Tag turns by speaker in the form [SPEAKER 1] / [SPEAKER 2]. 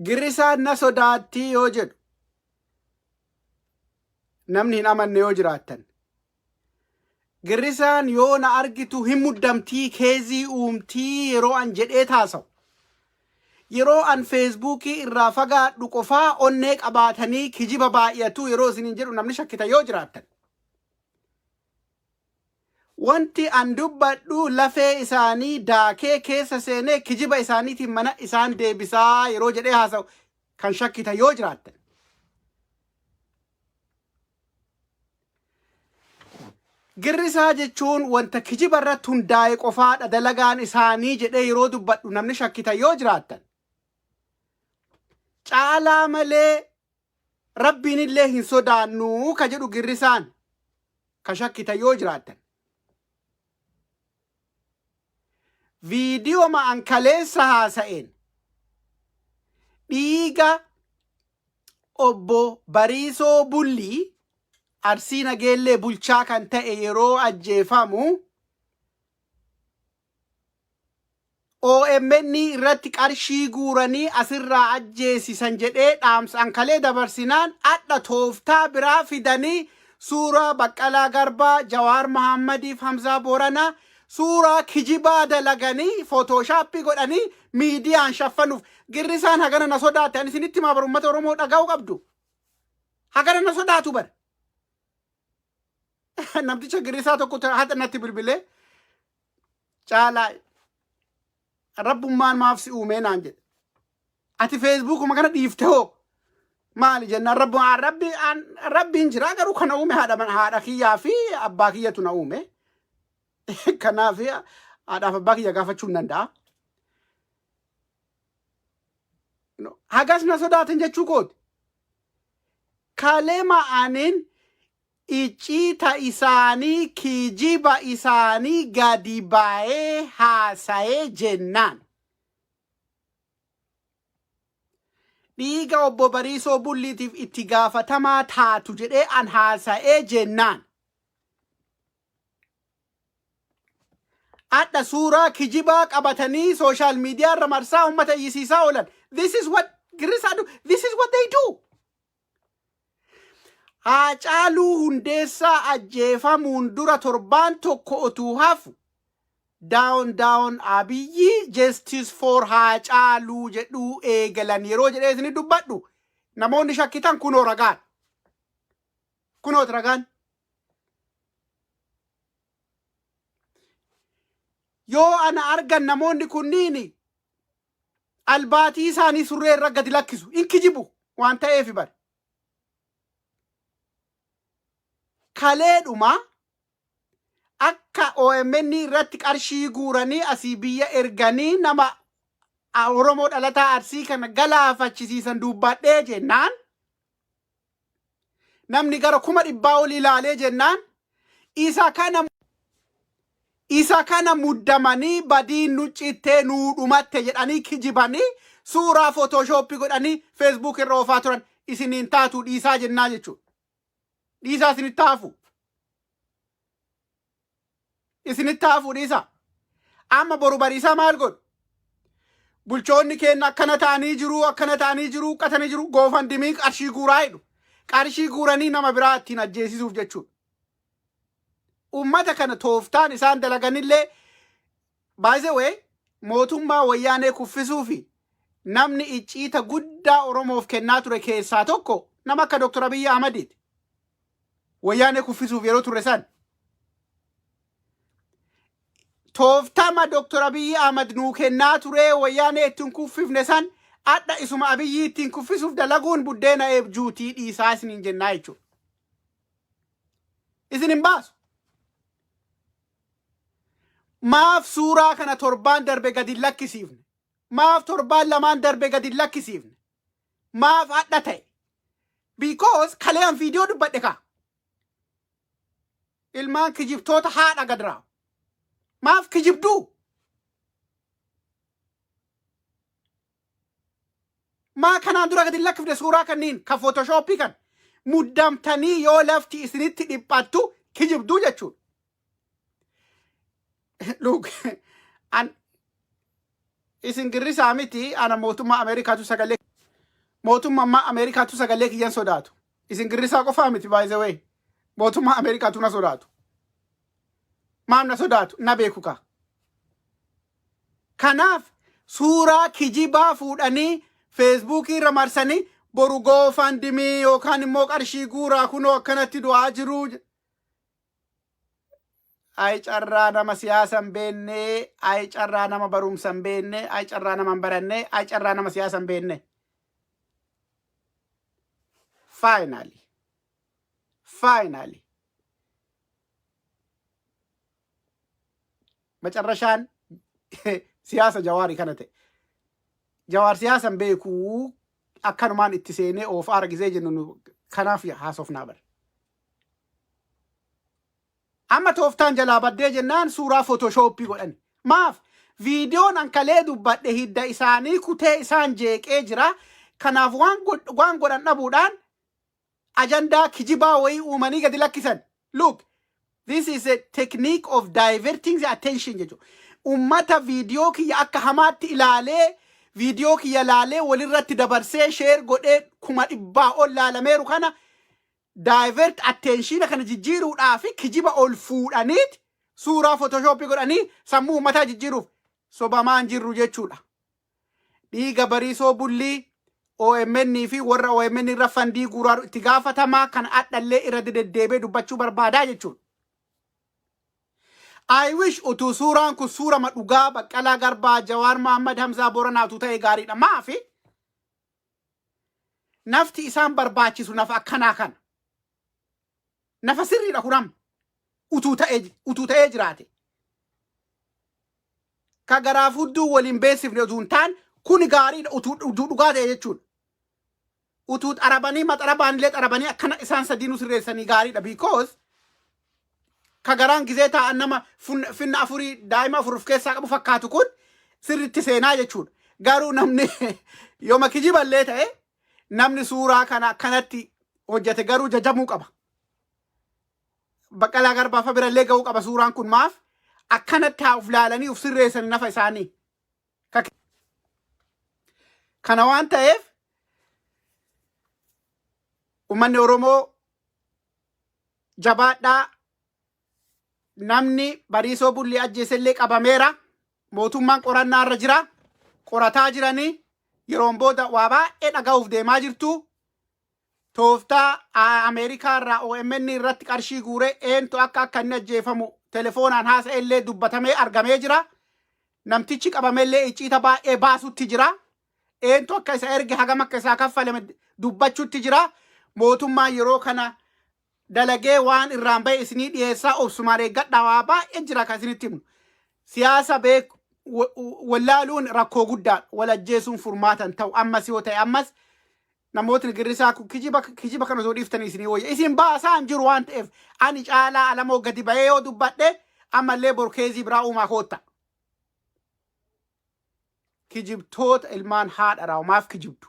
[SPEAKER 1] Girrisaan na sodaattii yoo jedhu namni hin amanne yoo jiraattan. Girrisaan yoo na argitu hin muddamtii keezii uumtii yeroo an jedhee taasa'u. Yeroo an feesbuukii irraa fagaadhu qofaa onnee qabaatanii kijiba baay'atu yeroo isiniin jedhu namni shakkita yoo jiraattan. Wanti an dubbadhu lafee isaanii daakee keessa seenee kijiba isaaniitiin mana isaan deebisaa yeroo jedhee haasa'u kan shakkitan yoo jiraattan. Girrisaa jechuun wanta kijiba irratti hundaa'e qofaadha dalagaan isaanii jedhee yeroo dubbadhu namni shakkitan yoo jiraattan. Caalaa malee Rabbiin illee hin sodaannu ka jedhu girrisaan ka shakkitan yoo jiraattan. Viidiyoma an kaleessa haasa'een dhiiga obbo Bariisoo Bullii Arsii Nageellee bulchaa kan ta'e yeroo ajjeefamu OMN irratti qarshii guuranii asirraa ajjeesisan jedhee dhaamsa an kalee dabarsinaan adha tooftaa biraa fidanii suuraa Baqqalaa Garbaa, Jawaar Mahaammadiif Hamzaa Booranaa suuraa kijibaa dalaganii footooshaappii godhanii miidiyaan shaffanuuf girrisaan hagana na sodaate ani isinitti himaa bar uummata Oromoo dhaga'uu qabdu. Hagana na sodaatu bar. Namticha girrisaa tokko haxa natti bilbilee caalaa rabbummaan maaf si uumee naan jedhe. Ati feesbuukuma kana dhiifte hoo maali jennaan rabbi rabbi rabbiin jira garuu kana uume haadha haadha kiyyaa fi abbaa kiyyatu na uume. Kanaaf haadhaaf abbaa kiyya gaafachuu hin danda'a. Hagas na sodaatan jechuu kooti. Kalema anin icciita isaanii kijiba isaanii gadi baayee haasa'ee jennaan. Dhiiga obbo Bariisoo Bulliitiif itti gaafatamaa taatu jedhee an haasa'ee jennaan. Adha suuraa kijibaa qabatanii sooshaal miidiyaa irra marsaa uummata iyyisiisaa oolan. This is what Girrisaa do. This is what they do. Haacaaluu Hundeessaa ajjeefamuun dura torbaan tokko otuu hafu down down Abiyyi justice for Haacaaluu jedhuu eegalan yeroo jedhee isin dubbadhu namoonni shakkitan kunoo ragaan. Kunooti ragaan. Yoo ana argan namoonni kunniin albaatii isaanii surree irra gadi lakkisu. In kijibu waan ta'eef bar. Kaleedhuma akka OMN irratti qarshii guuranii asii biyya erganii nama Oromoo dhalataa Arsii kana galaafachisiisan dubbadhee jennaan namni gara 100,000 ol ilaalee jennaan isa kana muddamanii badiin nu cittee nuu dhumatte jedhanii kijibanii suuraa footooshooppii godhanii feesbuuk irra oofaa turan isiniin taatu dhiisaa jennaa jechuudha. Dhiisaa isinitti hafu. Isinitti hafu dhiisaa. Amma boru bariisaa maal godhu? Bulchoonni keenya akkana ta'anii jiru, akkana ta'anii jiru, qatanii jiru, goofandimii qarshii guuraa jedhu. Qarshii guuranii nama biraa ittiin ajjeesisuuf jechuudha. Uummata kana tooftaan isaan dalaganillee by the way mootummaa wayyaanee kuffisuu fi namni icciita guddaa Oromoof kennaa ture keessaa tokko nama akka Dr. Abiyyi Ahmadiiti. Wayyaanee kuffisuuf yeroo turre san. Tooftama Dr. Abiyyi Ahmad nuu kennaa ture wayyaanee ittiin kuffifne san adha isuma Abiyyi ittiin kuffisuuf dalaguun buddeena eebjuutii dhiisaa isiniin jennaa jechuudha. Isin hin baasu. Maaf suuraa kana torbaan darbe gadi hin lakkisiifne? Maaf torbaan lamaan darbe gadi hin lakkisiifne? Maaf hadha ta'e? Because kalee an viidiyoo dubbadhe kaa. Ilmaan kijibtoota haadha gadraa. Maaf kijibduu? Maa kanaan dura gadi hin lakkifne suuraa kanniin kan footooshooppii kan muddamtanii yoo lafti isinitti dhiphattu kijibduu jechuudha. Look, an isin girrisaa miti ana mootummaa Ameerikaatu sagalee. Mootummaa ammaa Ameerikaatu sagalee kiyyan sodaatu. Isin girrisaa qofaa miti, by the way. Mootummaa Ameerikaatu na sodaatu. Maaf na sodaatu? Na beeku kaa. Kanaaf suuraa kijibaa fuudhanii Feesbuukii irra marsanii boru GoFundMe yookaan immoo qarshii guuraa, kunoo akkanatti du'aa jiru. Ay carraa nama siyaasa hin beekne, ay carraa nama barumsa hin beekne, ay carraa nama hin baranne, ay carraa nama siyaasa hin beekne. Finally, finally, macarrashaan siyaasa Jawaarii kana ta'e. Jawaar siyaasa hin beekuu, akkanumaan itti seenee oofaa argisee jennu nu kanaaf haasofnaa bara. Amma tooftaan jalaa baddee jennaan suuraa Photoshop godhan. Maaf? Viidiyoon ankalee dubbadhe hidda isaanii kutee isaan jeeqee jira. Kanaaf waan godhan dhabuudhaan ajandaa kijibaa wayii uumanii gadi lakkisan. Look, this is a technique of diverting the attention jechuudha. Ummata viidiyoo kiyya akka hamaatti ilaalee, viidiyoo kiyya ilaalee, walirratti dabarsee, share godhee, 100,000 ol laalameeru kana divert attention kana jijjiiruudhaaf kijiba ol fuudhaniit suuraa Photoshop godhanii sammuu uummataa jijjiiruuf sobamaan jirru jechuudha. Dhiiga Bariisoo Bullii OMN fi warra OMN irra fandii guuraa itti gaafatamaa kan adhallee irra deddeebi'ee dubbachuu barbaadaa jechuudha. I wish utuu suuraan kun suurama dhugaa Baqqalaa Garbaa, Jawaar Mohammad, Hamzaa Boranaatu ta'e gaariidha. Maafi nafti isaan barbaachisu nafa akkanaa kana. Nafa sirriidha kun amma utuu ta'ee jiraate. Ka garaaf hudduu waliin beeksifne utuu hin taane, kuni gaariidha utuu dhugaa ta'e jechuudha. Utuu xarabanii maxarabaan illee xarabanii akkana isaan sadiinuu sirreessanii gaariidha, because ka garaan gizee taa'an nama finna afurii daa'ima afur of keessaa qabu fakkaatu kun sirritti seenaa jechuudha. Garuu namni yooma kijiballee ta'e, namni suuraa kana akkanatti hojjete garuu jajamuu qaba. Baqqalaa Garbaa fa birallee ga'uu qaba suuraan kun. Maaf akkanatti haa of laalanii of sirreessan nafa isaanii. Kana waan ta'eef uummanni Oromoo jabaadhaa. Namni Bariisoo Bullee ajjeesellee qabameera. Mootummaan qorannaa irra jira. Qorataa jiranii yeroon booda waa baay'ee dhaga'uuf deemaa jirtu. Tooftaa Ameerikaa irraa OMN irratti qarshii guuree eentu akka inni ajjeefamu telefoonaan haasa'e illee dubbatamee argamee jira. Namtichi qabamellee icciita baay'ee baasutti jira. Eentu akka isa erge, hagam akka isaa kaffalame dubbachuutti jira. Mootummaan yeroo kana dalagee waan irraan bahe isinii dhiyeessaa, obsumaan eeggadhaa, waa baay'ee jira kan isinitti himnu. Siyaasa beeku wallaaluun rakkoo guddaadha. Wal ajjeesuun furmaatan ta'u. Ammas yoo ta'e, ammas namootni girrisaa kun kijiba kijiba kana osoo dhiiftanii isinii wayya. Isin baasaa hin jiru waan ta'eef, ani caalaa Alamoo gadi bahee yoo dubbadhe ammallee borkeezii biraa uumaa kootta. Kijibtoota ilmaan haadha raawu, maaf kijibdu?